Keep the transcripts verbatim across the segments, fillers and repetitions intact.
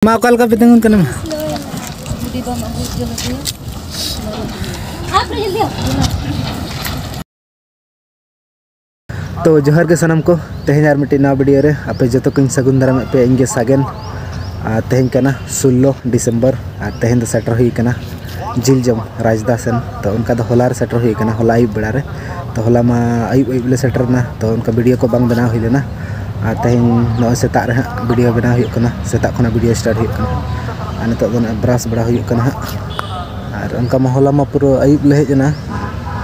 ᱢᱟ, ᱚᱠᱟ ᱞᱮᱠᱟ ᱯᱮ ᱛᱤᱸᱜᱩᱱ ᱠᱟᱱᱟ? ᱢᱟ᱾ ᱛᱚ, ᱡᱚᱦᱟᱨ ᱜᱮ ᱥᱟᱱᱟᱢ ᱠᱚ᱾ ᱛᱮᱦᱮᱧ ᱟᱨ ᱢᱤᱫᱴᱤᱡ ᱱᱟᱣᱟ video ᱨᱮ ᱟᱯᱮ ᱡᱚᱛᱚ ᱠᱚᱧ ᱥᱟᱹᱜᱩᱱ ᱫᱟᱨᱟᱢᱮᱫ ᱯᱮᱭᱟ᱾ ᱤᱧ ᱜᱮ ᱥᱟᱜᱮᱱ᱾ ᱟᱨ ᱛᱮᱦᱮᱧ ᱠᱟᱱᱟ ᱥᱳᱞᱞᱳ ᱰᱤᱥᱮᱢᱵᱚᱨ, ᱟᱨ ᱛᱮᱦᱮᱧ ᱫᱚ ᱥᱮᱴᱮᱨ ᱦᱩᱭ ᱠᱟᱱᱟ ᱡᱤᱞ ᱡᱚᱢ ᱨᱟᱡᱽᱫᱟ ᱥᱮᱱ᱾ ᱛᱚ, ᱚᱱᱠᱟ ᱫᱚ ᱦᱚᱞᱟ ᱨᱮ ᱥᱮᱴᱮᱨ ᱦᱩᱭ ᱠᱟᱱᱟ, ᱦᱚᱞᱟ ᱟᱹᱭᱩᱵ ᱵᱮᱲᱟ ᱨᱮ᱾ ᱛᱚ, ᱦᱚᱞᱟ ᱢᱟ ᱟᱹᱭᱩᱵ ᱟᱹᱭᱩᱵ ᱞᱮ ᱥᱮᱴᱮᱨ ᱮᱱᱟ, ᱛᱚ ᱚᱱᱠᱟ video ᱠᱚ ᱵᱟᱝ ᱵᱮᱱᱟᱣ ᱦᱩᱭ ᱞᱮᱱᱟ᱾ ᱟᱨ ᱛᱮᱦᱮᱧ ᱱᱚᱜᱼᱚᱭ ᱥᱮᱛᱟᱜ ᱨᱮ ᱦᱟᱸᱜ video ᱵᱮᱱᱟᱣ ᱦᱩᱭᱩᱜ ᱠᱟᱱᱟ, ᱥᱮᱛᱟᱜ ᱠᱷᱚᱱᱟᱜ video start ᱦᱩᱭᱩᱜ ᱠᱟᱱᱟ᱾ ᱟᱨ ᱱᱤᱛᱚᱜ ᱫᱚ ᱱᱟᱜ brush ᱵᱟᱲᱟ ᱦᱩᱭᱩᱜ ᱠᱟᱱᱟ ᱦᱟᱸᱜ᱾ ᱟᱨ ᱚᱱᱠᱟ ᱢᱟ ᱦᱚᱞᱟ ᱢᱟ ᱯᱩᱨᱟᱹ ᱟᱹᱭᱩᱵ ᱞᱮ ᱦᱮᱡ ᱮᱱᱟ᱾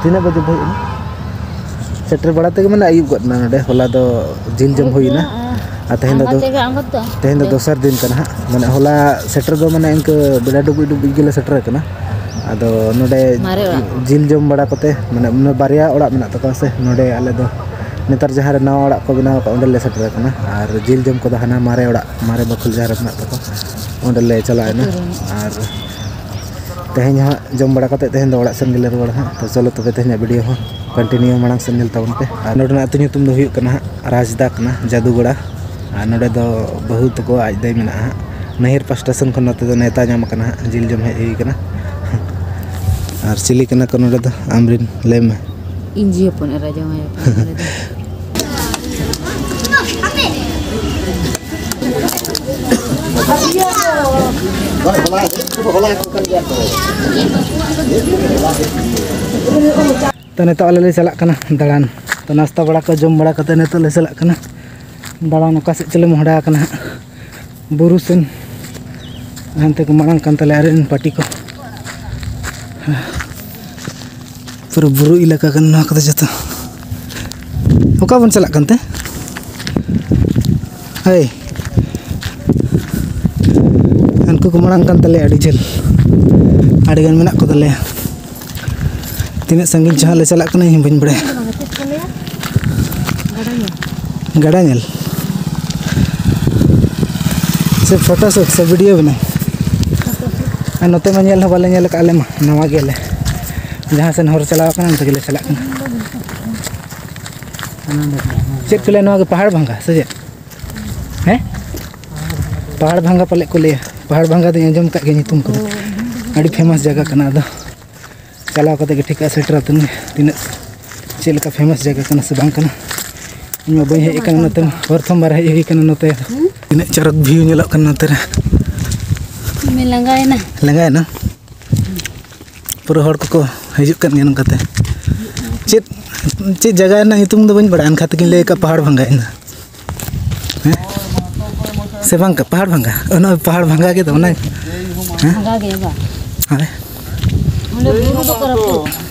ᱛᱤᱱᱟᱹᱜ ᱵᱟᱡᱮ ᱯᱮ ᱦᱮᱡ ᱮᱱᱟ? ᱥᱮᱴᱮᱨ ᱵᱟᱲᱟ ᱛᱮᱜᱮ ᱢᱟᱱᱮ ᱟᱹᱭᱩᱵ ᱜᱚᱫ ᱮᱱᱟ ᱱᱚᱰᱮ᱾ ᱦᱚᱞᱟ ᱫᱚ ᱡᱤᱞ ᱡᱚᱢ ᱦᱩᱭ ᱮᱱᱟ᱾ ᱟᱨ ᱛᱮᱦᱮᱧ ᱫᱚ ᱟᱭᱢᱟ ᱫᱚ, ᱡᱟᱭᱜᱟ ᱟᱬᱜᱚ ᱛᱚ᱾ ᱛᱮᱦᱮᱧ ᱫᱚ ᱫᱚᱥᱟᱨ ᱫᱤᱱ ᱠᱟᱱᱟ ᱦᱟᱸᱜ᱾ ᱢᱟᱱᱮ ᱦᱚᱞᱟ ᱥᱮᱴᱮᱨ ᱫᱚ ᱢᱟᱱᱮ ᱤᱱᱠᱟᱹ ᱵᱮᱲᱟ ᱰᱩᱵᱩᱡ ᱰᱩᱵᱩᱡ ᱜᱮᱞᱮ ᱥᱮᱴᱮᱨ ᱟᱠᱟᱱᱟ᱾ ᱟᱫᱚ ᱱᱚᱰᱮ ᱢᱟᱨᱮ ᱚᱲᱟᱜ᱾ ᱡᱤᱞ ᱡᱚᱢ ᱵᱟᱲᱟ ᱠᱟᱛᱮ, ᱢᱟᱱᱮ ᱚᱱᱟ ᱵᱟᱨᱭᱟ ᱚᱲᱟᱜ ᱢᱮᱱᱟᱜ ᱛᱟᱠᱚᱣᱟ ᱥᱮ ᱱᱚᱰᱮ, ᱟᱞᱮ ᱫᱚ ᱱᱮᱛᱟᱨ ᱡᱟᱦᱟᱸ ᱨᱮ ᱱᱟᱣᱟ ᱚᱲᱟᱜ ᱠᱚ ᱵᱮᱱᱟᱣ ᱟᱠᱟᱫ, ᱚᱸᱰᱮ ᱞᱮ ᱥᱮᱴᱮᱨ ᱟᱠᱟᱱᱟ᱾ ᱟᱨ ᱡᱤᱞ ᱡᱚᱢ ᱠᱚᱫᱚ ᱦᱟᱱᱟ ᱢᱟᱨᱮ ᱚᱲᱟᱜ, ᱢᱟᱨᱮ ᱵᱟᱠᱷᱳᱞ ᱡᱟᱦᱟᱸ ᱨᱮ ᱢᱮᱱᱟᱜ ᱛᱟᱠᱚᱣᱟ, ᱚᱸᱰᱮ ᱞᱮ ᱪᱟᱞᱟᱣ ᱮᱱᱟ᱾ ᱟᱨ ᱛᱮᱦᱮᱧ ᱦᱟᱸᱜ ᱡᱚᱢ ᱵᱟᱲᱟ ᱠᱟᱛᱮ ᱛᱮᱦᱮᱧ ᱫᱚ ᱚᱲᱟᱜ ᱥᱮᱱ ᱜᱮᱞᱮ ᱨᱩᱣᱟᱹᱲᱟ ᱦᱟᱸᱜ᱾ ᱛᱚ ᱪᱚᱞᱚ ᱛᱚᱵᱮ ᱛᱮᱦᱮᱧᱟᱜ video ᱦᱚᱸ continue ᱢᱟᱲᱟᱝ ᱥᱮᱱ ᱧᱮᱞ ᱛᱟᱵᱚᱱ ᱯᱮ᱾ ᱟᱨ ᱱᱚᱰᱮᱱᱟᱜ ᱟᱹᱛᱩ ᱧᱩᱛᱩᱢ ᱫᱚ ᱦᱩᱭᱩᱜ ᱠᱟᱱᱟ ᱦᱟᱸᱜ ᱨᱟᱡᱽᱫᱟ ᱠᱟᱱᱟ, ᱡᱟᱫᱩᱜᱚᱲᱟ᱾ ᱟᱨ ᱱᱚᱰᱮ ᱫᱚ ᱵᱟᱹᱦᱩ ᱛᱟᱠᱚ ᱟᱡ ᱫᱟᱹᱭ ᱢᱮᱱᱟᱜᱼᱟ ᱦᱟᱸᱜ᱾ ᱱᱟᱹᱭᱦᱟᱹᱨ ᱯᱟᱥᱴᱟ ᱥᱮᱱ ᱠᱷᱚᱱ ᱱᱚᱛᱮ ᱫᱚ ᱱᱮᱣᱛᱟ ᱧᱟᱢ ᱟᱠᱟᱱᱟ ᱦᱟᱸᱜ, ᱡᱤᱞ ᱡᱚᱢ ᱦᱮᱡ ᱦᱩᱭ ᱟᱠᱟᱱᱟ᱾ ᱟᱨ ᱪᱤᱞᱤ ᱠᱟᱱᱟ ᱠᱚ ᱱᱚᱰᱮ ᱫᱚ? ᱟᱢᱨᱤᱱ ᱞᱟᱹᱭ ᱢᱮ᱾ ᱤᱧ ᱡᱤ ᱦᱚᱯᱚᱱ ᱮᱨᱟ ᱡᱟᱶᱟᱭ ᱦᱚᱯᱚᱱ ᱮᱨᱟ ᱫᱚ᱾ ᱛᱚ, ᱱᱤᱛᱚᱜ ᱟᱞᱮ ᱞᱮ ᱪᱟᱞᱟᱜ ᱠᱟᱱᱟ ᱫᱟᱬᱟᱱ᱾ ᱛᱚ, ᱱᱟᱥᱛᱟ ᱵᱟᱲᱟ ᱠᱚ, ᱡᱚᱢ ᱵᱟᱲᱟ ᱠᱟᱛᱮ ᱱᱤᱛᱚᱜ ᱞᱮ ᱪᱟᱞᱟᱜ ᱠᱟᱱᱟ ᱫᱟᱬᱟᱱ᱾ ᱚᱠᱟ ᱥᱮᱫ ᱪᱚᱞᱮ ᱢᱚᱦᱰᱟ ᱟᱠᱟᱱᱟ ᱦᱟᱸᱜ, ᱵᱩᱨᱩ ᱥᱮᱱ᱾ ᱦᱟᱱᱛᱮ ᱠᱚ ᱢᱟᱲᱟᱝ ᱠᱟᱱ ᱛᱟᱞᱮᱭᱟ ᱟᱞᱮ ᱨᱮᱱ ᱯᱟᱹᱴᱤ ᱠᱚ᱾ ᱯᱩᱨᱟᱹ ᱵᱩᱨᱩ ᱮᱞᱟᱠᱟ ᱠᱟᱱᱟ ᱱᱚᱣᱟ ᱠᱚᱫᱚ ᱡᱚᱛᱚ᱾ ᱚᱠᱟ ᱵᱚᱱ ᱪᱟᱞᱟᱜ ᱠᱟᱱᱛᱮ? ᱦᱳᱭ, ᱩᱱᱠᱩ ᱠᱚ ᱢᱟᱲᱟᱝ ᱠᱟᱱ ᱛᱟᱞᱮᱭᱟ, ᱟᱹᱰᱤ ᱡᱷᱟᱹᱞ, ᱟᱹᱰᱤ ᱜᱟᱱ ᱢᱮᱱᱟᱜ ᱠᱚ ᱛᱟᱞᱮᱭᱟ᱾ ᱛᱤᱱᱟᱹᱜ ᱥᱟᱺᱜᱤᱧ ᱪᱚ ᱦᱟᱸᱜ ᱞᱮ ᱪᱟᱞᱟᱜ ᱠᱟᱱᱟ, ᱤᱧ ᱦᱚᱸ ᱵᱟᱹᱧ ᱵᱟᱲᱟᱭᱟ᱾ ᱜᱟᱰᱟ ᱧᱮᱞ ᱥᱮ ᱯᱷᱳᱴᱳ ᱥᱩᱴ ᱥᱮ ᱵᱷᱤᱰᱤᱭᱳ ᱵᱮᱱᱟᱣ? ᱟᱨ ᱱᱚᱛᱮ ᱢᱟ ᱧᱮᱞ ᱦᱚᱸ ᱵᱟᱞᱮ ᱧᱮᱞ ᱟᱠᱟᱫ, ᱟᱞᱮ ᱢᱟ ᱱᱟᱣᱟ ᱜᱮᱭᱟᱞᱮ᱾ ᱡᱟᱦᱟᱸ ᱥᱮᱱ ᱦᱚᱨ ᱪᱟᱞᱟᱣ ᱠᱟᱱᱟ, ᱚᱱᱛᱮ ᱜᱮᱞᱮ ᱪᱟᱞᱟᱜ ᱠᱟᱱᱟ᱾ ᱪᱮᱫ ᱠᱚ ᱞᱟᱹᱭᱟ ᱱᱚᱣᱟ ᱜᱮ, ᱯᱟᱦᱟᱲ ᱵᱷᱟᱸᱜᱟ ᱥᱮ ᱪᱮᱫ? ᱦᱮᱸ? ᱯᱟᱦᱟᱲ ᱵᱷᱟᱸᱜᱟ ᱯᱟᱞᱮᱫ ᱠᱚ ᱞᱟᱹᱭᱟ᱾ ᱯᱟᱦᱟᱲ ᱵᱷᱟᱸᱜᱟ ᱫᱚᱧ ᱟᱸᱡᱚᱢ ᱟᱠᱟᱫ ᱜᱮᱭᱟ ᱧᱩᱛᱩᱢ ᱠᱚᱫᱚ᱾ ᱟᱹᱰᱤ famous ᱡᱟᱭᱜᱟ ᱠᱟᱱᱟ᱾ ᱟᱫᱚ ᱪᱟᱞᱟᱣ ᱠᱟᱛᱮ ᱜᱮ ᱴᱷᱤᱠᱟᱹᱜᱼᱟ, ᱥᱮᱴᱮᱨᱟ ᱛᱤᱱᱟᱹᱜ, ᱛᱤᱱᱟᱹᱜ ᱪᱮᱫ ᱞᱮᱠᱟ famous ᱡᱟᱭᱜᱟ ᱠᱟᱱᱟ ᱥᱮ ᱵᱟᱝ ᱠᱟᱱᱟ᱾ ᱤᱧ ᱢᱟ ᱵᱟᱹᱧ ᱦᱮᱡ ᱟᱠᱟᱱᱟ ᱱᱚᱛᱮ ᱢᱟ, ᱯᱨᱚᱛᱷᱚᱢ ᱵᱟᱨ ᱦᱮᱡ ᱦᱩᱭ ᱟᱠᱟᱱᱟ ᱱᱚᱛᱮ᱾ ᱦᱩᱸ? ᱛᱤᱱᱟᱹᱜ ᱪᱚᱨᱚᱠ view ᱧᱮᱞᱚᱜ ᱠᱟᱱᱟ ᱱᱚᱛᱮ ᱨᱮ᱾ ᱤᱧ ᱞᱟᱸᱜᱟᱭᱮᱱᱟ᱾ ᱞᱟᱸᱜᱟᱭᱮᱱᱟ? ᱯᱩᱨᱟᱹ ᱦᱚᱲ ᱠᱚᱠᱚ ᱦᱤᱡᱩᱜ ᱠᱟᱱ ᱜᱮᱭᱟ ᱱᱚᱝᱠᱟᱛᱮ᱾ ᱪᱮᱫ, ᱪᱮᱫ ᱡᱟᱭᱜᱟ ᱨᱮᱱᱟᱜ ᱧᱩᱛᱩᱢ ᱫᱚ ᱵᱟᱹᱧ ᱵᱟᱲᱟᱭᱟ, ᱮᱱᱠᱷᱟᱱ ᱛᱮᱜᱤᱧ ᱞᱟᱹᱭ ᱟᱠᱟᱫ ᱯᱟᱦᱟᱲ ᱵᱷᱟᱸᱜᱟ ᱤᱧ ᱫᱚ᱾ ᱦᱮᱸ? ᱥᱮ ᱵᱟᱝ ᱠᱟ-, ᱯᱟᱦᱟᱲ ᱵᱷᱟᱸᱜᱟ? ᱚᱱᱟ ᱯᱟᱦᱟᱲ ᱵᱷᱟᱸᱜᱟ ᱜᱮ ᱛᱚ, ᱚᱱᱟ ᱦᱮᱸ? ᱵᱷᱟᱸᱜᱟ ᱜᱮ ᱵᱟ? ᱦᱳᱭ᱾ ᱚᱸᱰᱮ ᱵᱩᱨᱩ ᱫᱚᱠᱚ ᱨᱟᱹᱯᱩᱫ᱾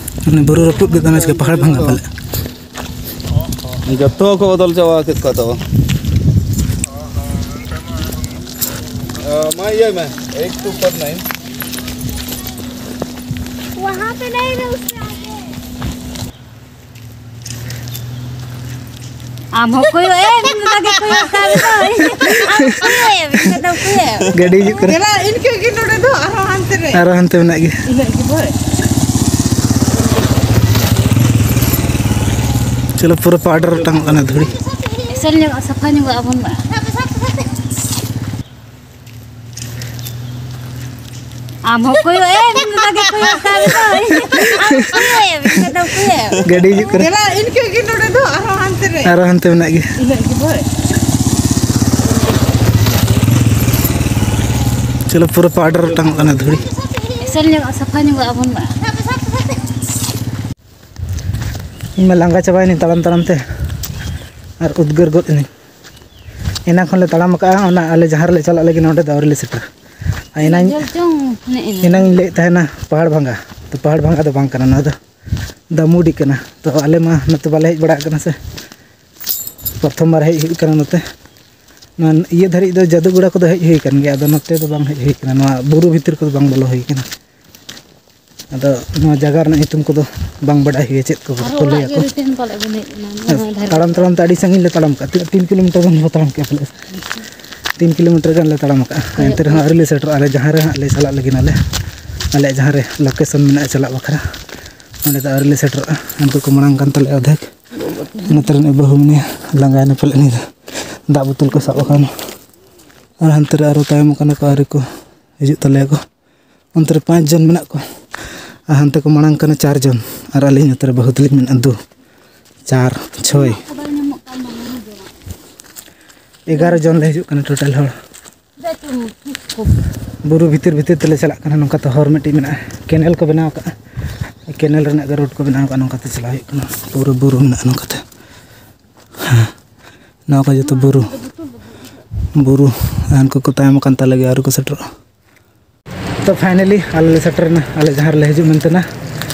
ᱚᱱᱟ ᱵᱩᱨᱩ ᱨᱟᱹᱯᱩᱫ ᱜᱮ ᱛᱟᱦᱮᱱᱟ, ᱪᱤᱠᱟᱹ ᱯᱟᱦᱟᱲ ᱵᱷᱟᱸᱜᱟ ᱯᱟᱞᱮ᱾ ᱡᱚᱛᱚ ᱠᱚ ᱵᱚᱫᱚᱞ ᱪᱟᱵᱟ ᱠᱮᱫ ᱠᱚᱣᱟ ᱛᱚ᱾ ᱢᱟ ᱤᱭᱟᱹᱭ ᱢᱮ, ᱮᱭᱤᱴ ᱴᱩ ᱯᱷᱳᱨ ᱱᱟᱭᱤᱱ᱾ ᱟᱢ ᱦᱚᱸ ᱠᱚᱭᱚᱜ ᱮᱢ, ᱤᱧ ᱫᱚ ᱵᱟᱜᱮ ᱠᱚᱭᱚᱜ ᱠᱟᱜ ᱢᱮ ᱫᱚ᱾ ᱟᱢ ᱠᱚᱭᱚᱜ ᱮᱢ, ᱤᱧ ᱫᱚ ᱠᱚᱭᱚᱜ ᱮᱢ᱾ ᱜᱟᱹᱰᱤ ᱦᱤᱡᱩᱜ ᱠᱟᱱᱟ᱾ ᱫᱮᱞᱟ, ᱤᱱᱠᱟᱹ ᱜᱮ ᱱᱚᱰᱮ ᱫᱚ, ᱟᱨᱦᱚᱸ ᱦᱟᱱᱛᱮ ᱨᱮ᱾ ᱟᱨᱦᱚᱸ ᱦᱟᱱᱛᱮ ᱢᱮᱱᱟᱜ ᱜᱮᱭᱟ᱾ ᱤᱱᱟᱹᱜ ᱜᱮ ᱵᱷᱟᱹᱭ᱾ ᱪᱚᱞᱚ, ᱯᱩᱨᱟᱹ powder ᱚᱴᱟᱝᱚᱜ ᱠᱟᱱᱟ ᱫᱷᱩᱲᱤ᱾ ᱮᱥᱮᱞ ᱧᱚᱜ, ᱥᱟᱯᱷᱟ ᱧᱚᱜᱚᱜ ᱟᱵᱚᱱ ᱵᱟ᱾ ᱟᱢ ᱦᱚᱸ ᱠᱚᱭᱚᱜ ᱮᱢ, ᱤᱧ ᱫᱚ ᱵᱟᱜᱮ ᱠᱚᱭᱚᱜ ᱠᱟᱜ ᱢᱮ ᱫᱚ᱾ ᱟᱢ ᱠᱚᱭᱚᱜ ᱮᱢ, ᱤᱧ ᱫᱚ ᱠᱚᱭᱚᱜ ᱮᱢ᱾ ᱜᱟᱹᱰᱤ ᱦᱤᱡᱩᱜ ᱠᱟᱱᱟ᱾ ᱫᱮᱞᱟ, ᱤᱱᱠᱟᱹ ᱜᱮ ᱱᱚᱰᱮ ᱫᱚ, ᱟᱨᱦᱚᱸ ᱦᱟᱱᱛᱮ ᱨᱮ᱾ ᱟᱨᱦᱚᱸ ᱦᱟᱱᱛᱮ ᱢᱮᱱᱟᱜ ᱜᱮᱭᱟ᱾ ᱤᱱᱟᱹᱜ ᱜᱮ ᱵᱷᱟᱹᱭ᱾ ᱪᱚᱞᱚ, ᱯᱩᱨᱟᱹ powder ᱚᱴᱟᱝᱚᱜ ᱠᱟᱱᱟ ᱫᱷᱩᱲᱤ᱾ ᱮᱥᱮᱞ ᱧᱚᱜᱚᱜ, ᱥᱟᱯᱷᱟ ᱧᱚᱜᱚᱜ ᱟᱵᱚᱱ ᱵᱟ᱾ ᱤᱧ ᱢᱟ ᱞᱟᱸᱜᱟ ᱪᱟᱵᱟᱭᱮᱱᱟᱹᱧ ᱛᱟᱲᱟᱢ ᱛᱟᱲᱟᱢ ᱛᱮ, ᱟᱨ ᱩᱫᱽᱜᱟᱹᱨ ᱜᱚᱫ ᱮᱱᱟᱹᱧ᱾ ᱮᱱᱟᱝ ᱠᱷᱚᱱ ᱞᱮ ᱛᱟᱲᱟᱢ ᱟᱠᱟᱫᱼᱟ, ᱚᱱᱟ ᱟᱞᱮ ᱡᱟᱦᱟᱸ ᱨᱮᱞᱮ ᱪᱟᱞᱟᱜ ᱞᱟᱹᱜᱤᱫ ᱱᱚᱸᱰᱮ ᱫᱚ ᱟᱹᱣᱨᱤ ᱞᱮ ᱥᱮᱴᱮᱨᱟ᱾ ᱟᱨ ᱮᱱᱟᱝ, ᱡᱷᱟᱹᱞ ᱪᱚᱝ ᱦᱮᱡ ᱮᱱᱟ᱾ ᱮᱱᱟᱝ ᱤᱧ ᱞᱟᱹᱭᱮᱫ ᱛᱟᱦᱮᱱᱟ ᱯᱟᱦᱟᱲ ᱵᱷᱟᱸᱜᱟ, ᱛᱚ ᱯᱟᱦᱟᱲ ᱵᱷᱟᱸᱜᱟ ᱫᱚ ᱵᱟᱝ ᱠᱟᱱᱟ, ᱱᱚᱣᱟ ᱫᱚ ᱫᱟᱢᱩᱰᱤ ᱠᱟᱱᱟ᱾ ᱛᱚ ᱟᱞᱮ ᱢᱟ ᱱᱚᱛᱮ ᱵᱟᱞᱮ ᱦᱮᱡ ᱵᱟᱲᱟ ᱟᱠᱟᱱᱟ ᱥᱮ, ᱯᱨᱚᱛᱷᱚᱢ ᱵᱟᱨ ᱦᱮᱡ ᱦᱩᱭᱩᱜ ᱠᱟᱱᱟ ᱱᱚᱛᱮ᱾ ᱱᱚᱣᱟ ᱤᱭᱟᱹ ᱫᱷᱟᱹᱨᱤᱡ ᱫᱚ, ᱡᱟᱹᱫᱩᱜᱚᱲᱟ ᱠᱚᱫᱚ ᱦᱮᱡ ᱦᱩᱭ ᱟᱠᱟᱱ ᱜᱮᱭᱟ, ᱟᱫᱚ ᱱᱚᱛᱮ ᱫᱚ ᱵᱟᱝ ᱦᱮᱡ ᱦᱩᱭ ᱟᱠᱟᱱᱟ, ᱱᱚᱣᱟ ᱵᱩᱨᱩ ᱵᱷᱤᱛᱤᱨ ᱠᱚᱫᱚ ᱵᱟᱝ ᱵᱚᱞᱚ ᱦᱩᱭ ᱟᱠᱟᱱᱟ᱾ ᱟᱫᱚ ᱱᱚᱣᱟ ᱡᱟᱭᱜᱟ ᱨᱮᱱᱟᱜ ᱧᱩᱛᱩᱢ ᱠᱚᱫᱚ ᱵᱟᱝ ᱵᱟᱰᱟᱭ ᱦᱩᱭᱩᱜᱼᱟ, ᱪᱮᱫ ᱠᱚ ᱟᱨᱦᱚᱸ ᱠᱚ ᱚᱲᱟᱜ ᱞᱟᱹᱭᱟ ᱜᱮ ᱠᱚ᱾ Return ᱯᱟᱞᱮ ᱵᱚᱱ ᱦᱮᱡ ᱮᱱᱟ, ᱱᱚᱣᱟ ᱫᱷᱟᱨᱮ᱾ ᱛᱟᱲᱟᱢ ᱛᱟᱲᱟᱢ ᱛᱮ ᱟᱹᱰᱤ ᱥᱟᱺᱜᱤᱧ ᱞᱮ ᱛᱟᱲᱟᱢ ᱠᱟᱜᱼᱟ, ᱛᱤᱱᱟᱹᱜ, ᱛᱤᱱ ᱠᱤᱞᱳᱢᱤᱴᱟᱨ ᱜᱟᱱ ᱵᱚᱱ ᱛᱟᱲᱟᱢ ᱠᱮᱜᱼᱟ ᱯᱟᱞᱮ᱾ ᱛᱤᱱ ᱠᱤᱞᱳᱢᱤᱴᱟᱨ ᱜᱟᱱ ᱞᱮ ᱛᱟᱲᱟᱢ ᱠᱟᱜᱼᱟ, ᱮᱱᱛᱮ ᱨᱮᱦᱚᱸ ᱟᱹᱣᱨᱤ ᱞᱮ ᱥᱮᱴᱮᱨᱚᱜᱼᱟ᱾ ᱟᱞᱮ ᱡᱟᱦᱟᱸ ᱨᱮ ᱦᱟᱸᱜ ᱞᱮ ᱪᱟᱞᱟᱜ ᱞᱟᱹᱜᱤᱫ ᱱᱟᱞᱮ, ᱟᱞᱮᱭᱟᱜ ᱡᱟᱦᱟᱸ ᱨᱮ location ᱢᱮᱱᱟᱜᱼᱟ ᱪᱟᱞᱟᱜ ᱵᱟᱠᱷᱨᱟ, ᱚᱸᱰᱮ ᱫᱚ ᱟᱹᱣᱨᱤ ᱞᱮ ᱥᱮᱴᱮᱨᱚᱜᱼᱟ᱾ ᱩᱱᱠᱩ ᱠᱚ ᱢᱟᱲᱟᱝ ᱠᱟᱱ ᱛᱟᱞᱮᱭᱟ ᱚᱨᱫᱷᱮᱠ᱾ ᱱᱚᱛᱮ ᱨᱮᱱ ᱵᱟᱹᱦᱩ ᱢᱮᱱᱟᱭᱟ, ᱞᱟᱸᱜᱟᱭᱮᱱᱟ ᱯᱟᱞᱮ ᱩᱱᱤ ᱫᱚ, ᱫᱟᱜ ᱵᱳᱛᱚᱞ ᱠᱚ ᱥᱟᱵ ᱟᱠᱟᱱᱟ᱾ ᱟᱨ ᱦᱟᱱᱛᱮ ᱨᱮ ᱟᱨᱚ ᱛᱟᱭᱚᱢ ᱟᱠᱟᱱᱟ ᱠᱚ, ᱟᱹᱣᱨᱤ ᱠᱚ ᱦᱤᱡᱩᱜ ᱛᱟᱞᱮᱭᱟ ᱠᱚ᱾ ᱚᱱᱛᱮ ᱨᱮ ᱯᱟᱸᱪ ᱡᱚᱱ ᱢᱮᱱᱟᱜ ᱠᱚᱣᱟ ᱟᱨ ᱦᱟᱱᱛᱮ ᱠᱚ ᱢᱟᱲᱟᱝ ᱠᱟᱱᱟ ᱪᱟᱨ ᱡᱚᱱ, ᱟᱨ ᱟᱹᱞᱤᱧ ᱱᱚᱛᱮ ᱨᱮ ᱵᱟᱹᱦᱩ ᱛᱟᱹᱞᱤᱧ ᱢᱮᱱᱟᱜᱼᱟ ᱫᱩ, ᱪᱟᱨ, ᱪᱷᱚᱭ, ᱮᱜᱟᱨᱚ ᱡᱚᱱ ᱞᱮ ᱦᱤᱡᱩᱜ ᱠᱟᱱᱟ ᱴᱳᱴᱟᱞ ᱦᱚᱲ᱾ ᱵᱩᱨᱩ ᱵᱷᱤᱛᱤᱨ ᱵᱷᱤᱛᱤᱨ ᱛᱮᱞᱮ ᱪᱟᱞᱟᱜ ᱠᱟᱱᱟ᱾ ᱱᱚᱝᱠᱟ ᱛᱮ ᱦᱚᱨ ᱢᱤᱫᱴᱤᱡ ᱢᱮᱱᱟᱜᱼᱟ, ᱠᱮᱱᱮᱞ ᱠᱚ ᱵᱮᱱᱟᱣ ᱠᱟᱜᱼᱟ, ᱠᱮᱱᱮᱞ ᱨᱮᱱᱟᱜ ᱜᱮ ᱨᱳᱰ ᱠᱚ ᱵᱮᱱᱟᱣ ᱠᱟᱜᱼᱟ᱾ ᱱᱚᱝᱠᱟ ᱛᱮ ᱪᱟᱞᱟᱣ ᱦᱩᱭᱩᱜ ᱠᱟᱱᱟ, ᱯᱩᱨᱟᱹ ᱵᱩᱨᱩ ᱢᱮᱱᱟᱜᱼᱟ ᱱᱚᱝᱠᱟ ᱛᱮ᱾ ᱦᱮᱸ, ᱱᱚᱣᱟ ᱠᱚ ᱡᱚᱛᱚ ᱵᱩᱨᱩ, ᱵᱩᱨᱩ᱾ ᱦᱟᱱᱠᱩ ᱠᱚ ᱛᱟᱭᱚᱢ ᱟᱠᱟᱱ ᱛᱟᱞᱮ ᱜᱮᱭᱟ, ᱟᱹᱣᱨᱤ ᱠᱚ ᱥᱮᱴᱮᱨᱚᱜᱼᱟ᱾ ᱛᱚ finally ᱟᱞᱮ ᱞᱮ ᱥᱮᱴᱮᱨᱮᱱᱟ ᱟᱞᱮ ᱡᱟᱦᱟᱸ ᱨᱮᱞᱮ ᱦᱤᱡᱩᱜ ᱢᱮᱱᱛᱮ ᱱᱟ᱾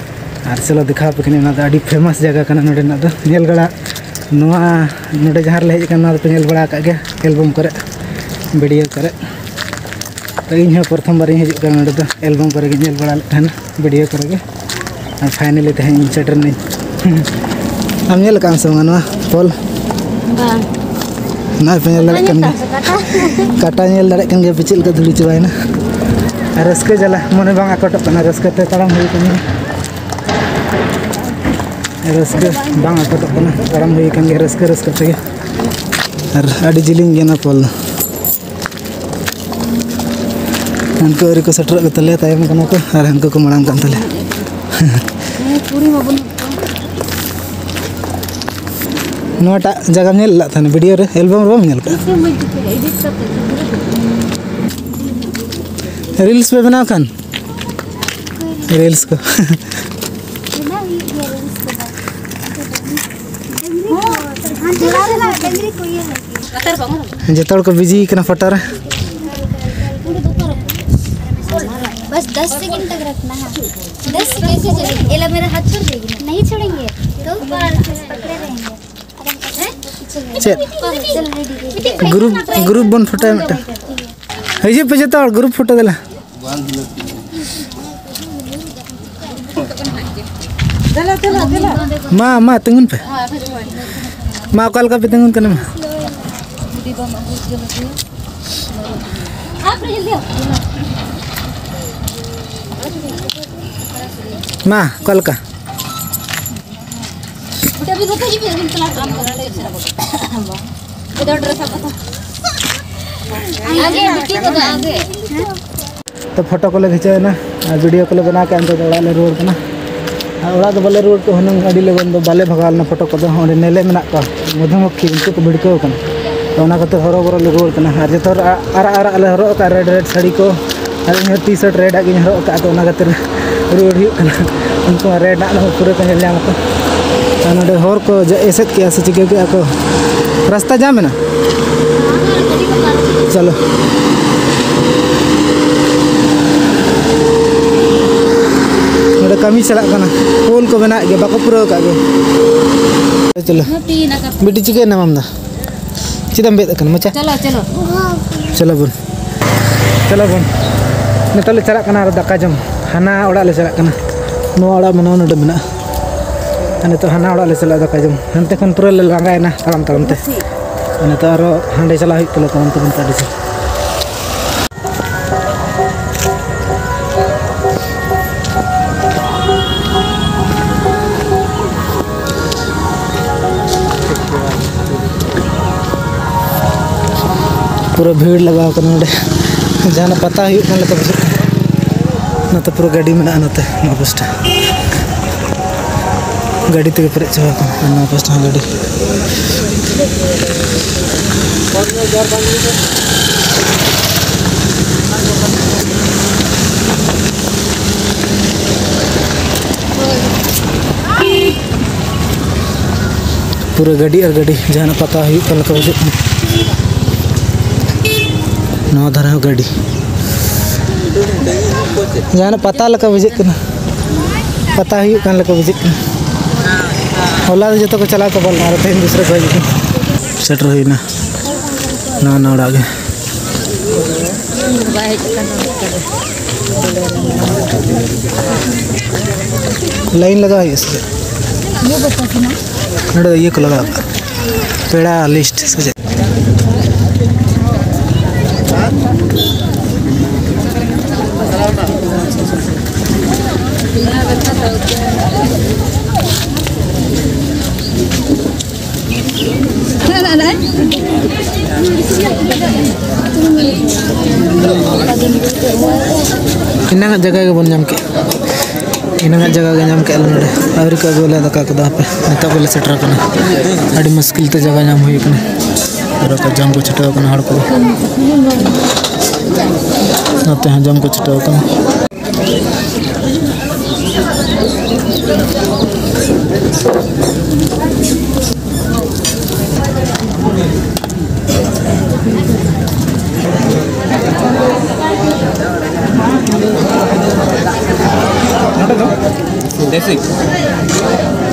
ᱟᱨ ᱪᱚᱞᱚ ᱫᱮᱠᱷᱟᱣ ᱟᱯᱮ ᱠᱟᱹᱱᱟᱹᱧ, ᱚᱱᱟ ᱫᱚ ᱟᱹᱰᱤ famous ᱡᱟᱭᱜᱟ ᱠᱟᱱᱟ ᱱᱚᱰᱮᱱᱟᱜ ᱫᱚ᱾ ᱧᱮᱞ ᱵᱟᱲᱟ, ᱱᱚᱣᱟ ᱱᱚᱰᱮ ᱡᱟᱦᱟᱸ ᱨᱮᱞᱮ ᱦᱮᱡ ᱟᱠᱟᱱᱟ, ᱱᱚᱣᱟ ᱫᱚᱯᱮ ᱧᱮᱞ ᱵᱟᱲᱟ ᱟᱠᱟᱫ ᱜᱮᱭᱟ album ᱠᱚᱨᱮ, video ᱠᱚᱨᱮ᱾ ᱛᱚ ᱤᱧ ᱦᱚᱸ ᱯᱨᱚᱛᱷᱚᱢ ᱵᱟᱨᱤᱧ ᱦᱤᱡᱩᱜ ᱠᱟᱱᱟ ᱱᱚᱰᱮ ᱫᱚ, album ᱠᱚᱨᱮ ᱜᱤᱧ ᱧᱮᱞ ᱵᱟᱲᱟ ᱞᱮᱫ ᱛᱟᱦᱮᱱᱟ, video ᱠᱚᱨᱮ ᱜᱮ᱾ ᱟᱨ finally ᱛᱮᱦᱮᱧ ᱤᱧ ᱥᱮᱴᱮᱨ ᱱᱟᱹᱧ᱾ ᱟᱢ ᱧᱮᱞ ᱟᱠᱟᱫ ᱟᱢ ᱥᱮ ᱵᱟᱝ ᱱᱚᱣᱟ ᱯᱳᱞ? ᱵᱟᱝ᱾ ᱱᱚᱜᱼᱚᱭ ᱯᱮ ᱧᱮᱞ ᱫᱟᱲᱮᱭᱟᱜ ᱠᱟᱱ ᱜᱮᱭᱟ᱾ ᱠᱟᱴᱟ ᱧᱮᱞ ᱫᱟᱲᱮᱭᱟᱜ ᱠᱟᱱ ᱜᱮᱭᱟ ᱯᱮ ᱪᱮᱫ ᱞᱮᱠᱟ ᱫᱷᱩᱲᱤ ᱪᱟᱵᱟᱭᱮᱱᱟ᱾ ᱟᱨ ᱨᱟᱹᱥᱠᱟᱹ ᱡᱟᱞᱟ, ᱢᱚᱱᱮ ᱵᱟᱝ ᱟᱠᱚᱴᱚᱜ ᱠᱟᱱᱟ, ᱨᱟᱹᱥᱠᱟᱹ ᱛᱮ ᱛᱟᱲᱟᱢ ᱦᱩᱭ ᱠᱟᱱᱟ᱾ ᱨᱟᱹᱥᱠᱟᱹ ᱵᱟᱝ ᱟᱠᱚᱴᱚᱜ ᱠᱟᱱᱟ, ᱛᱟᱲᱟᱢ ᱦᱩᱭ ᱠᱟᱱ ᱜᱮᱭᱟ ᱨᱟᱹᱥᱠᱟᱹ ᱨᱟᱹᱥᱠᱟᱹ ᱛᱮᱜᱮ᱾ ᱟᱨ ᱟᱹᱰᱤ ᱡᱤᱞᱤᱧ ᱜᱮᱭᱟ ᱱᱚᱣᱟ ᱯᱳᱞ ᱫᱚ᱾ ᱦᱟᱱᱠᱩ ᱟᱹᱣᱨᱤ ᱠᱚ ᱥᱮᱴᱮᱨᱚᱜ ᱜᱮᱛᱟᱞᱮᱭᱟ, ᱛᱟᱭᱚᱢ ᱠᱟᱱᱟ ᱠᱚ, ᱟᱨ ᱦᱟᱱᱠᱩ ᱠᱚ ᱢᱟᱲᱟᱝ ᱠᱟᱱ ᱛᱟᱞᱮᱭᱟ᱾ ᱱᱚᱣᱟᱴᱟᱜ ᱡᱟᱭᱜᱟᱢ ᱧᱮᱞ ᱞᱮᱫ ᱛᱟᱦᱮᱱᱟ video ᱨᱮ, album ᱨᱮ ᱵᱟᱢ ᱧᱮᱞ ᱠᱟᱜᱼᱟ? Reels ᱯᱮ ᱵᱮᱱᱟᱣ ᱠᱷᱟᱱ, reels ᱠᱚ᱾ ᱡᱚᱛᱚ ᱦᱚᱲ ᱠᱚ busy ᱠᱟᱱᱟ photo ᱨᱮ᱾ बस दस सेकंड तक रखना है। दस कैसे चलेगा? एला मेरा हाथ छोड़ देगी ना? नहीं छोड़ेंगे। तो पकड़े रहेंगे। चल, चल, ready, ready। Group, group ᱵᱚᱱ ᱯᱷᱳᱴᱳᱭᱟ ᱢᱤᱫᱴᱟᱝ᱾ ᱦᱤᱡᱩᱜ ᱯᱮ ᱡᱚᱛᱚ ᱦᱚᱲ, group photo ᱫᱮᱞᱟ᱾ ᱢᱟ, ᱢᱟ, ᱛᱤᱸᱜᱩᱱ ᱯᱮ᱾ ᱢᱟ, ᱚᱠᱟ ᱞᱮᱠᱟ ᱯᱮ ᱛᱤᱸᱜᱩᱱ ᱠᱟᱱᱟ, ᱢᱟ᱾ ᱢᱟ, ᱚᱠᱟ ᱞᱮᱠᱟ? ᱟᱜᱮ ᱵᱤᱴᱤ ᱠᱚᱫᱚ ᱟᱜᱮ᱾ ᱛᱚ, ᱯᱷᱳᱴᱳ ᱠᱚᱞᱮ ᱠᱷᱤᱪᱟᱹᱣ ᱮᱱᱟ ᱟᱨ ᱵᱷᱤᱰᱤᱭᱳ ᱠᱚᱞᱮ ᱵᱮᱱᱟᱣ ᱠᱮᱫᱟ᱾ ᱱᱤᱛᱚᱜ ᱫᱚ ᱚᱲᱟᱜ ᱞᱮ ᱨᱩᱣᱟᱹᱲ ᱠᱟᱱᱟ᱾ ᱟᱨ ᱚᱲᱟᱜ ᱫᱚ ᱵᱟᱞᱮ ᱨᱩᱣᱟᱹᱲ ᱠᱚᱜᱼᱟ ᱦᱩᱱᱟᱹᱝ, ᱟᱹᱰᱤ ᱞᱚᱜᱚᱱ ᱫᱚ ᱵᱟᱞᱮ ᱵᱷᱟᱜᱟᱣ ᱞᱮᱱᱟ᱾ ᱯᱷᱳᱴᱳ ᱠᱚᱫᱚ ᱚᱸᱰᱮ ᱧᱮᱞᱮ ᱢᱮᱱᱟᱜ ᱠᱚᱣᱟ, ᱢᱚᱫᱷᱩᱢᱚᱠᱠᱷᱤ, ᱩᱱᱠᱩ ᱠᱚ ᱵᱷᱤᱲᱠᱟᱹᱣ ᱠᱟᱱᱟ᱾ ᱛᱚ, ᱚᱱᱟ ᱠᱷᱟᱹᱛᱤᱨ ᱦᱚᱨᱚᱵᱚᱨᱚ ᱞᱮ ᱨᱩᱣᱟᱹᱲ ᱠᱟᱱᱟ᱾ ᱟᱨ ᱡᱚᱛᱚ ᱦᱚᱲ ᱟᱨᱟᱜ ᱟᱨᱟᱜ ᱞᱮ ᱦᱚᱨᱚᱜ ᱟᱠᱟᱫᱼᱟ, ᱨᱮᱰ ᱨᱮᱰ ᱥᱟᱹᱲᱤ ᱠᱚ, ᱟᱨ ᱤᱧ ᱦᱚᱸ ᱴᱤ ᱥᱟᱨᱴ ᱨᱮᱰ ᱟᱜ ᱜᱤᱧ ᱦᱚᱨᱚᱜ ᱟᱠᱟᱫᱼᱟ᱾ ᱛᱚ, ᱚᱱᱟ ᱠᱷᱟᱹᱛᱤᱨ ᱨᱩᱣᱟᱹᱲ ᱦᱩᱭᱩᱜ ᱠᱟᱱᱟ᱾ ᱩᱱᱠᱩ ᱢᱟ ᱨᱮᱰ ᱟᱜ ᱯᱩᱨᱟᱹ ᱠᱚ ᱧᱮᱞ ᱧᱟᱢ ᱟᱠᱚ᱾ ᱟᱨ ᱱᱚᱰᱮ ᱦᱚᱨ ᱠᱚ ᱡᱟ-, ᱮᱥᱮᱫ ᱠᱮᱜᱼᱟ ᱥᱮ ᱪᱤᱠᱟᱹ ᱠᱮᱜᱼᱟ ᱠᱚ? ᱨᱟᱥᱛᱟ ᱡᱟᱢ ᱮᱱᱟ? ᱪᱚᱞᱚ᱾ ᱱᱚᱰᱮ ᱠᱟᱹᱢᱤ ᱪᱟᱞᱟᱜ ᱠᱟᱱᱟ, ᱯᱳᱞ ᱠᱚ ᱵᱮᱱᱟᱣᱮᱫ ᱜᱮᱭᱟ, ᱵᱟᱠᱚ ᱯᱩᱨᱟᱹᱣ ᱟᱠᱟᱫ ᱜᱮᱭᱟ᱾ ᱪᱚᱞᱚ᱾ ᱵᱤᱴᱤ, ᱪᱤᱠᱟᱹᱭᱮᱱᱟᱢ ᱟᱢ ᱫᱚ? ᱪᱮᱫ ᱮᱢ ᱵᱮᱫ ᱟᱠᱟᱱᱟ ᱢᱚᱪᱟ? ᱪᱚᱞᱚ, ᱪᱚᱞᱚ᱾ ᱪᱚᱞᱚ ᱵᱚᱱ᱾ ᱪᱚᱞᱚ ᱵᱚᱱ᱾ ᱱᱤᱛᱚᱜ ᱞᱮ ᱪᱟᱞᱟᱜ ᱠᱟᱱᱟ ᱟᱨ ᱫᱟᱠᱟ ᱡᱚᱢ᱾ ᱦᱟᱱᱟ ᱚᱲᱟᱜ ᱞᱮ ᱪᱟᱞᱟᱜ ᱠᱟᱱᱟ᱾ ᱱᱚᱣᱟ ᱚᱲᱟᱜ ᱢᱮᱱᱟᱜᱼᱟ, ᱱᱚᱰᱮ ᱢᱮᱱᱟᱜᱼᱟ᱾ ᱟᱨ ᱱᱤᱛᱚᱜ ᱦᱟᱱᱟ ᱚᱲᱟᱜ ᱞᱮ ᱪᱟᱞᱟᱜᱼᱟ ᱫᱟᱠᱟ ᱡᱚᱢ᱾ ᱦᱟᱱᱛᱮ ᱠᱷᱚᱱ ᱯᱩᱨᱟᱹ ᱞᱮ ᱞᱟᱸᱜᱟᱭᱮᱱᱟ ᱛᱟᱲᱟᱢ ᱛᱟᱲᱟᱢ ᱛᱮ᱾ ᱟᱨ ᱱᱤᱛᱚᱜ ᱟᱨᱚ ᱦᱟᱸᱰᱮ ᱪᱟᱞᱟᱜ ᱦᱩᱭᱩᱜ ᱛᱟᱞᱮ ᱛᱟᱲᱟᱢ ᱛᱮ ᱱᱚᱱᱛᱮ ᱟᱹᱰᱤ ᱡᱷᱟᱹᱞ᱾ ᱯᱩᱨᱟᱹ ᱵᱷᱤᱲ ᱞᱟᱜᱟᱣ ᱠᱟᱱᱟ ᱱᱚᱰᱮ, ᱡᱟᱦᱟᱱᱟᱜ ᱯᱟᱛᱟ ᱦᱩᱭᱩᱜ ᱠᱟᱱ ᱞᱮᱠᱟ ᱵᱩᱡᱷᱟᱹᱜ ᱠᱟᱱᱟ᱾ ᱱᱚᱛᱮ ᱯᱩᱨᱟᱹ ᱜᱟᱹᱰᱤ ᱢᱮᱱᱟᱜᱼᱟ, ᱱᱚᱛᱮ ᱱᱚᱣᱟ ᱯᱟᱥᱴᱟ ᱜᱟᱹᱰᱤ ᱛᱮᱜᱮ ᱯᱮᱨᱮᱡ ᱪᱟᱵᱟ ᱟᱠᱟᱱᱟ, ᱟᱨ ᱱᱚᱣᱟ ᱯᱟᱥᱴᱟ ᱦᱚᱸ ᱜᱟᱹᱰᱤ᱾ ᱯᱩᱨᱟᱹ ᱜᱟᱹᱰᱤ ᱟᱨ ᱜᱟᱹᱰᱤ, ᱡᱟᱦᱟᱱᱟᱜ ᱯᱟᱛᱟ ᱦᱩᱭᱩᱜ ᱠᱟᱱ ᱞᱮᱠᱟ ᱵᱩᱡᱷᱟᱹᱜ ᱠᱟᱱᱟ᱾ ᱱᱚᱣᱟ ᱫᱷᱟᱨᱮ ᱦᱚᱸ ᱜᱟᱹᱰᱤ, ᱡᱟᱦᱟᱱᱟᱜ ᱯᱟᱛᱟ ᱞᱮᱠᱟ ᱵᱩᱡᱷᱟᱹᱜ ᱠᱟᱱᱟ, ᱯᱟᱛᱟ ᱦᱩᱭᱩᱜ ᱠᱟᱱ ᱞᱮᱠᱟ ᱵᱩᱡᱷᱟᱹᱜ ᱠᱟᱱᱟ᱾ ᱦᱚᱞᱟ ᱫᱚ ᱡᱚᱛᱚ ᱠᱚ ᱪᱟᱞᱟᱣ ᱪᱟᱵᱟ ᱞᱮᱱᱟ, ᱟᱨ ᱛᱮᱦᱮᱧ ᱫᱚ ᱥᱮᱴᱮᱨ ᱦᱩᱭ ᱠᱟᱱᱟ᱾ ᱥᱮᱴᱮᱨ ᱦᱩᱭᱱᱟ ᱱᱟᱣᱟ ᱱᱟᱣᱟ ᱚᱲᱟᱜ ᱜᱮ᱾ ᱞᱟᱭᱤᱱ ᱞᱟᱜᱟᱣ ᱦᱩᱭᱩᱜᱼᱟ ᱥᱮ ᱪᱮᱫ? ᱱᱚᱰᱮ ᱫᱚ ᱤᱭᱟᱹ ᱠᱚ ᱞᱟᱜᱟᱣ ᱠᱟᱜᱼᱟ, ᱯᱮᱲᱟ ᱞᱤᱥᱴ ᱥᱮ ᱪᱮᱫ? ᱮᱱᱟᱝᱟᱜ ᱡᱟᱭᱜᱟ ᱜᱮᱵᱚᱱ ᱧᱟᱢ ᱠᱮᱫ᱾ ᱮᱱᱟᱝᱟᱜ ᱡᱟᱭᱜᱟ ᱜᱮ ᱧᱟᱢ ᱠᱮᱫ ᱞᱮ ᱱᱚᱰᱮ᱾ ᱟᱹᱣᱨᱤ ᱠᱚ ᱟᱹᱜᱩ ᱞᱮᱭᱟ ᱫᱟᱠᱟ ᱠᱚᱫᱚ ᱦᱟᱯᱮ᱾ ᱱᱤᱛᱚᱜ ᱜᱮᱞᱮ ᱥᱮᱴᱮᱨ ᱟᱠᱟᱱᱟ᱾ ᱟᱹᱰᱤ ᱢᱩᱥᱠᱤᱞ ᱛᱮ ᱡᱟᱭᱜᱟ ᱧᱟᱢ ᱦᱩᱭ ᱟᱠᱟᱱᱟ᱾ ᱟᱨ ᱚᱠᱟ ᱡᱚᱢ ᱠᱚ ᱪᱷᱩᱴᱟᱹᱣ ᱟᱠᱟᱱᱟ ᱦᱚᱲ ᱠᱚ᱾ ᱱᱚᱛᱮ ᱦᱚᱸ ᱡᱚᱢ ᱠᱚ ᱪᱷᱩᱴᱟᱹᱣ ᱟᱠᱟᱱᱟ᱾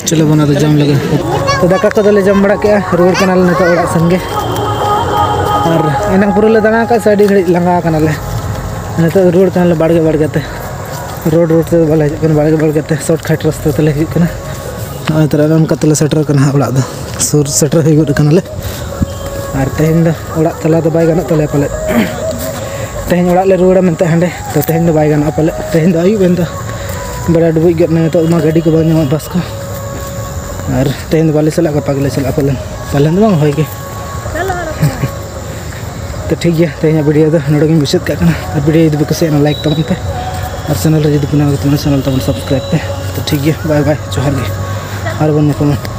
ᱪᱚᱞᱚ ᱵᱚᱱ ᱟᱫᱚ ᱡᱚᱢ ᱞᱮᱜᱮ᱾ ᱛᱚ, ᱫᱟᱠᱟ ᱠᱚᱫᱚᱞᱮ ᱡᱚᱢ ᱵᱟᱲᱟ ᱠᱮᱜᱼᱟ, ᱨᱩᱣᱟᱹᱲ ᱠᱟᱱᱟᱞᱮ ᱱᱤᱛᱚᱜ ᱚᱲᱟᱜ ᱥᱮᱱ ᱜᱮ᱾ ᱟᱨ ᱮᱱᱟᱝ ᱯᱩᱨᱟᱹ ᱞᱮ ᱫᱟᱬᱟ ᱟᱠᱟᱫ ᱥᱮ, ᱟᱹᱰᱤ ᱜᱷᱟᱹᱲᱤᱡ ᱞᱟᱸᱜᱟ ᱠᱟᱱᱟᱞᱮ᱾ ᱱᱤᱛᱚᱜ ᱨᱩᱣᱟᱹᱲ ᱠᱟᱱᱟᱞᱮ ᱵᱟᱲᱜᱮ ᱵᱟᱲᱜᱮ ᱛᱮ᱾ ᱨᱳᱰ ᱨᱳᱰ ᱛᱮᱫᱚ ᱵᱟᱞᱮ ᱦᱤᱡᱩᱜ ᱠᱟᱱᱟ, ᱵᱟᱲᱜᱮ ᱵᱟᱲᱜᱮ ᱛᱮ, ᱥᱚᱨᱴ ᱠᱟᱴ ᱨᱟᱥᱛᱟ ᱛᱮᱞᱮ ᱦᱤᱡᱩᱜ ᱠᱟᱱᱟ᱾ ᱱᱚᱜᱼᱚᱭ ᱛᱚᱨᱟ ᱚᱱᱠᱟ ᱛᱮᱞᱮ ᱥᱮᱴᱮᱨ ᱠᱟᱱᱟ ᱦᱟᱸᱜ ᱚᱲᱟᱜ ᱫᱚ᱾ ᱥᱩᱨ ᱥᱮᱴᱮᱨ ᱦᱩᱭ ᱜᱚᱫ ᱠᱟᱱᱟᱞᱮ᱾ ᱟᱨ ᱛᱮᱦᱮᱧ ᱫᱚ ᱚᱲᱟᱜ ᱪᱟᱞᱟᱣ ᱫᱚ ᱵᱟᱭ ᱜᱟᱱᱚᱜ ᱛᱟᱞᱮᱭᱟ ᱯᱟᱞᱮᱫ᱾ ᱛᱮᱦᱮᱧ ᱚᱲᱟᱜ ᱞᱮ ᱨᱩᱣᱟᱹᱲᱟ ᱢᱮᱱᱛᱮ ᱦᱟᱸᱰᱮ, ᱛᱚ ᱛᱮᱦᱮᱧ ᱫᱚ ᱵᱟᱭ ᱜᱟᱱᱚᱜᱼᱟ ᱯᱟᱞᱮᱫ᱾ ᱛᱮᱦᱮᱧ ᱫᱚ ᱟᱹᱭᱩᱵ ᱮᱱ ᱫᱚ, ᱵᱮᱲᱟ ᱰᱩᱵᱩᱡ ᱜᱚᱫ ᱱᱟ, ᱱᱤᱛᱚᱜ ᱢᱟ ᱜᱟᱹᱰᱤ ᱠᱚ ᱵᱟᱝ ᱧᱟᱢᱚᱜ, ᱵᱟᱥ ᱠᱚ᱾ ᱟᱨ ᱛᱮᱦᱮᱧ ᱫᱚ ᱵᱟᱞᱮ ᱪᱟᱞᱟᱜᱼᱟ, ᱜᱟᱯᱟ ᱜᱮᱞᱮ ᱪᱟᱞᱟᱜᱼᱟ ᱯᱟᱞᱮᱱ᱾ ᱯᱟᱞᱮᱱ ᱫᱚ ᱵᱟᱝ, ᱦᱳᱭ ᱜᱮ᱾ ᱛᱚ ᱴᱷᱤᱠ ᱜᱮᱭᱟ, ᱛᱮᱦᱮᱧᱟᱜ ᱵᱷᱤᱰᱤᱭᱳ ᱫᱚ ᱱᱚᱰᱮ ᱜᱤᱧ ᱢᱩᱪᱟᱹᱫ ᱠᱟᱜ ᱠᱟᱱᱟ᱾ ᱟᱨ ᱵᱷᱤᱰᱤᱭᱳ ᱡᱩᱫᱤ ᱯᱮ ᱠᱩᱥᱤᱭᱟᱜᱼᱟ, ᱞᱟᱭᱤᱠ ᱛᱟᱵᱚᱱ ᱯᱮ᱾ ᱟᱨ ᱪᱮᱱᱮᱞ ᱨᱮ ᱡᱩᱫᱤ ᱯᱮ ᱱᱟᱣᱟ ᱜᱮ ᱛᱟᱵᱚᱱᱟ, ᱪᱮᱱᱮᱞ ᱛᱟᱵᱚᱱ ᱥᱟᱵᱥᱠᱨᱟᱭᱤᱵ ᱯᱮ᱾ ᱛᱚ ᱴᱷᱤᱠ ᱜᱮᱭᱟ, ᱵᱟᱭ ᱵᱟᱭ, ᱡᱚᱦᱟᱨ ᱜᱮ᱾ ᱟᱨ ᱵᱚᱱ ᱧᱟᱯᱟᱢᱟ᱾